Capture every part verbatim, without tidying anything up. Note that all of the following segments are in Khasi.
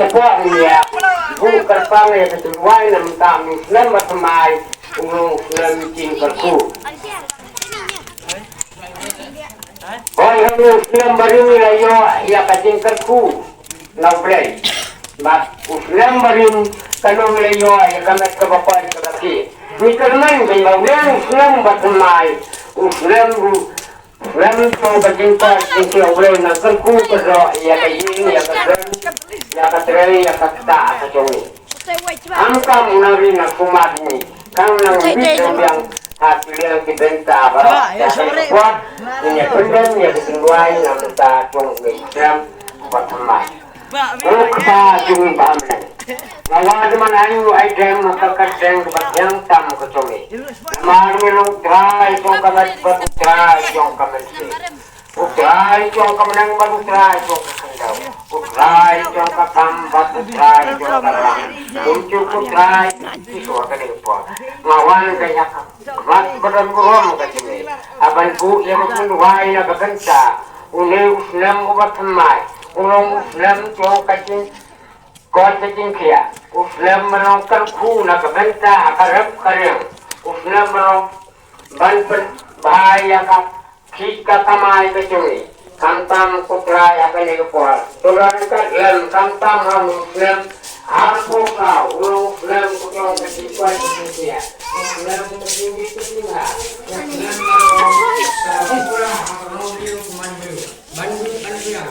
Ka pok ïa u kyrpang ïa ka jingduwai namar u snem ba thymmai, u long u snem jingkyrkhu. Hooid, u snem barim ngi la ïoh ïa ka jingkyrkhu na U Blei. Bad u snem barim ka long ngi la ïoh ïa ka met kaba koit kaba khih. Ngi kyrmen ba u long u snem ba thymmai, u snem u Lem to ka jingkoit jingkhiah U Blei, nang kyrkhu kyrdoh ïa ka ïing, ïa ka sem, ïa ka trei, ïa ka ktah ka jong ngi. Am kam u nang ri na kumat ngi, kan nang ri jong biang ha ki liang ki bynta baroh. Ïa ka kwah, ïa pyndem ïa ka jingduwai na bynta jong ngi, Blei ba thymmai. Ko Kpa jong ngi ba ha bneng, nga wad man aïu ai dem ha ka kyrteng kaba thiang tam ka jong me. Namar me long Trai jong ka met bad u Trai jong ka mynsiem. U Trai jong ka bneng bad u Trai jong ka khyndew. U Trai jong ka kam bad u Trai jong ka ram. Kumjuh ko Trai, Isor, kane ka por nga wan ka ïa ka mat ba don burom ka jong me. Ban buh ïa ka jingduwai na ka bynta une u snem uba thymmai. U long u snem jong ka jingkoit ka jingkhiah. U snem ba long kyrkhu na ka bynta ha ka rep ka riang. U snem ba long ban pynbha ïa ka khih ka kamai ka jong ngi. Khamtam ko Trai ha kane ka por. To don ka lem khamtam ha u snem arphew saw, u long u snem ko jong ka jingkoit ka jingkhiah. U snem ka jingdih ka jinglah. U snem ka jingkhuslai ha ka longbriew kumne. Ban ïa ban ïa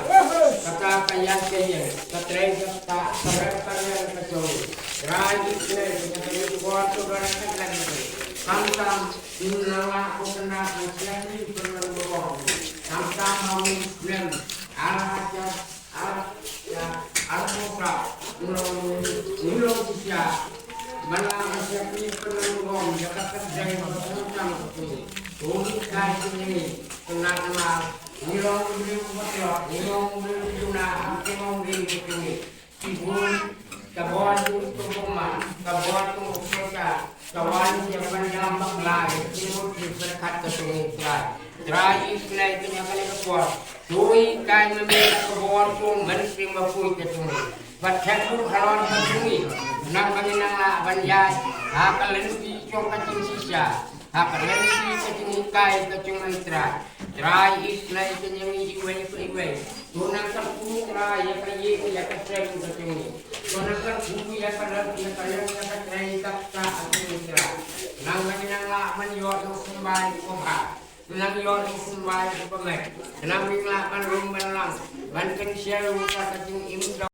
kata ka ïaid ka ïeng, ka trei ka ktah, ka rep ka riang ka jong ngi. Trai Isnei, ka jingkyrkhu to don ka lem. Khamtam Ngi la lah ban kynnoh ïa ka jingpynlong burom. Khamtam ha u snem ar hajar ar, ïa, arphew saw. Ngi long, ngi long shisha. Ba la ban ïa ka jingpynlong burom ïa ka kyrteng ba kongsan ka jong ngi. Uni kai jong ngi, kynnoh namar ngi long u briew u patriot, ngi long u briew u duna, ngi long u briew u jong ngi. Ki bun, ka bor jong u Kong Boma, ka bor jong u Kong Boma, ka wan ïa ban ïalam bakla ïa ki mut ki pyrkhat ka jong ngi Trai. Trai Isnei, kane ka por. To hikai ma me ka bor jong u Mynsiem Bakhuid ka jong ngi. Bad thep buh halor ka jong ngi. Nang ba ngin nang lah ban ïaid ha ka lynti jong ka jingshisha, ha ka lynti ka jinghikai ka jong ngi Trai. Trai Isnei, kane ngi iwei pa iwei. To nang kyrkhu Trai ïa ka ïing ïa ka sem ka jong ngi. To nang kyrkhu ïa ka lok ïa ka lok ïa ka trei ka ktah ka jong ngi Trai. Nang ba ngin nang lah ban ïoh ïa u symbai uba bha. Nang ïoh ïa u symbai uba met. Nang ba ngin lah ban rung ban lang, ban kynshew ïa ka jingim.